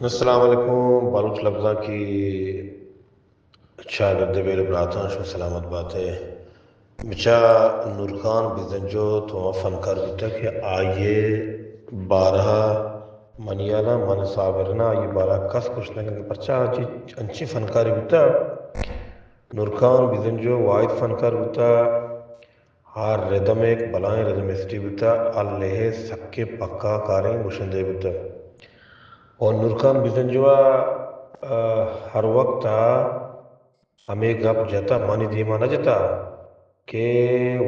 السلام علیکم۔ بلوچ لبزانکی چاگرد بیل براتاں، شما سلامت بات ئے۔ بچا نورخان بزنجو تو ہما فنکار بوتا کہ آئی ءِ بارہ ءَ منی ہیالا من صابر نہ، آئی ءِ بارہ ءَ کس گوشت نہ کنت کہ پرچا انچیں، انچیں فنکارے بوتا۔ نورخان بزنجو واحد فنکار بوتا، آ ردم ءِ یک بلاہیں ردمسٹے بوتا، آ لہ ءَ سکیں پکا کاریں گشندہ بوتا۔ و نورخان بزنجو ءَ، آ، ہر وقت ءَ ہمے گپ جتا، منی دیما نہ جتا کہ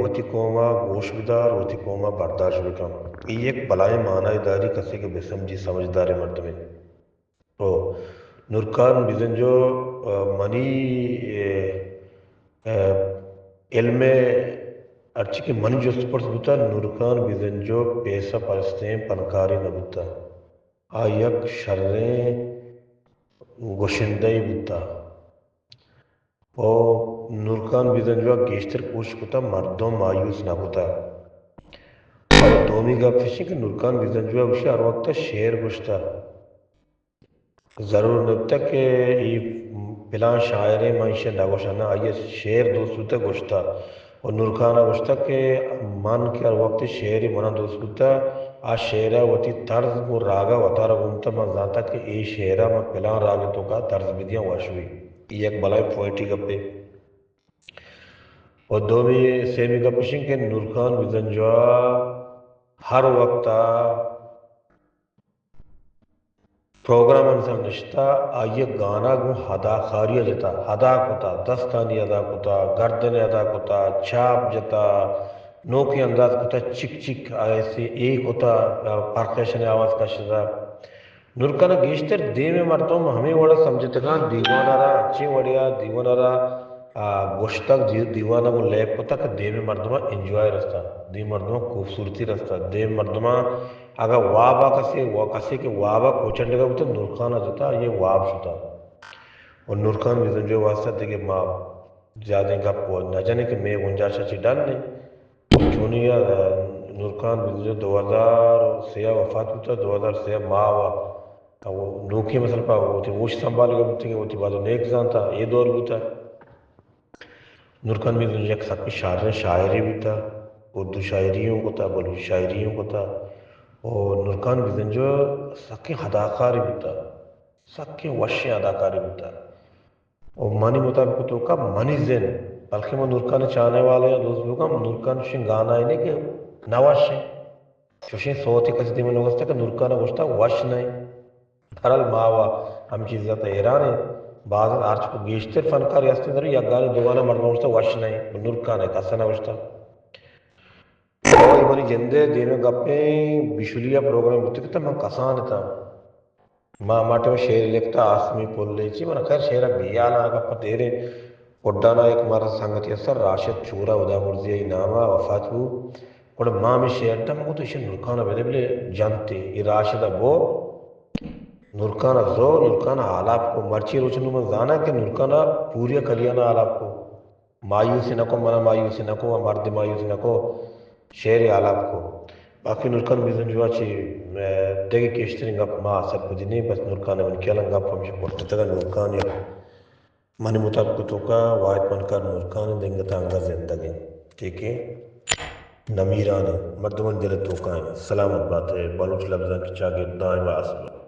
وتی قوم ءَ گوش بدار، وتی قوم ءَ برداشت بکن۔ اے یک بلاہیں معنی داری، کسے کہ بسمجی، سمجھداریں مردمے۔ او نورخان بزنجو، آ، منی، اے، اے، علم ءَ ہرچی کہ منی جست پرس بوتا، نورخان بزنجو پیسہ پرستیں پنکارے نہ بوتا۔ آ یک شریں گشندہ بوتا۔ او نورخان بزنجو ءَ گیشتر کوشش کتا، مردم مایوس نہ کتا۔ اور دومی گپ اش کہ نورخان بزنجو ءَ گوشی ہر وقت شعر گوشتا۔ ضرور نہ بوتا کہ اے پلان شاعرے، من ایشی ءَ نہ گوشاں، نہ، آئی ءَ شعر دوست بوتا گوشتا۔ و نورخان ءَ گوشتا کہ من کہ ہر وقت شعرے منا دوست بوتا، آ شعر ءَ وتی طرز گوں راگ ءَ وتارا گونتا، من زانتا کہ اے شعر ءَ من پلان راگ ءِ توکا طرز بدیاں وش بی۔ اے یک بلاہیں پوائنٹی گپے۔ و دومی سیمی گپ اش کہ نورخان بزنجو ءَ ہر وقت ءَ پروگرامانی سرا نشتا، آئی ءَ گانا گوں اداکاری ءَ جتا، ادا کتا، دستانی ادا کتا، گردن ادا کتا، چاپ جتا، نوکیں انداز کتا، چک چک ایسے اے کتا، پرکشن آواز کشتا۔ نورخان ءَ گیشتر دیم ءِ مردم ہمے وڑ ءَ سمجھتگاں، دیوان ءَ را انچیں وڑے ءَ دیوان ءَ را، آ، گوشتگ، دی-، دیوان ءَ گوں لیب کتگ کہ دیم ءِ مردماں انجوائے رستا، دیم ءِ مردماں خوبصورتی رستا، دیم ءِ مردماں اگاں واب ءَ کسے، و-، کسے کہ واب ءَ کوچنڈگ ءَ بوتگ، نورخان ءَ جتا، آئی ءِ واب شتا۔ و نورخان بزنجو ءِ واستہ دگہ ما زیادیں گپ و نہ جنیں کہ مئے گنجائش ءَ چہ ڈن انت۔ چونی ءَ نورخان بزنجو دو ہزار سئے ءَ وفات بوتا، دو ہزار سئے ءَ ماہ ءَ نوکیں مثلاً پہ وتی ہوش سنبھالگ ءَ بوتگ، وتی بد و نیک زانتا، اے دور بوتا۔ نورخان بزنجو یک سکیں شریں شاعرے بوتا، اردو شاعری اوں کتا، بلوچی شاعری اوں کتا۔ و نورخان بزنجو سکیں اداکارے بوتا، سکیں وشیں اداکارے بوتا۔ و منی مطابق توکا منی زند، بلکہ من نورخان چاہنے والے یا دوست بگم، نورخان چوشیں گانا ہی نہیں کہ نہ وش ہیں۔ چوشیں صوت کسی دیما نہ گوشتا کہ نورخان گوشتا وش نہیں۔ بہرحال ما و ہم چیز ءَ حیران ہیں۔ باز ہرچ کو گیشتر فنکار ہستے در یک گانے دو گانا مردم گوشتا وش نہیں، نورخان ہے کسا نہ گوشتا۔ او اے منی جندے دیمے گپیں بشولی ءَ پروگرام بوتگ کہ من کسان اتاں۔ ما ہما ٹائم شعر لکھتا آسمی پلے چی، من خیر شعر ءَ بیال آں، گپ دیریں پڈانا یک مارا سنگتی است راشد چورا، ہدا مرزی ای نام ءَ وفات بو۔ گڑا ما ہمیں شعر ٹم گو تو ایشی نورخان ءَ بدے بلے جنتے، اے راشد ءَ بو، نورخان ءَ زو، نورخان ءَ آلاپ کو۔ مرچی روچ نوں من زاناں کہ نورخان ءَ پوریا کلیان ءَ آلاپ کو۔ مایوسی نہ کو، منا مایوسی نہ کو، مرد مایوسی نہ کو، شعر آلاپ کو۔ باقی نورخان بزنجو ءَ چی، اے، دگہ گیشتریں گپ ما سرپدی نہیں، بس نورخان ءَ من خیال گپ ہمیشہ پرتتگ، نورخان یک منی مطابق توکا واحد فنکار نورخان دنگتا انگا زندگ ہیں۔ ٹھیک ہے؟ نمیران ہیں، مردمان دل توکا ہیں۔ سلامت بات ہے، بلوچ لبزاں کی چاگرد دائم آسمان۔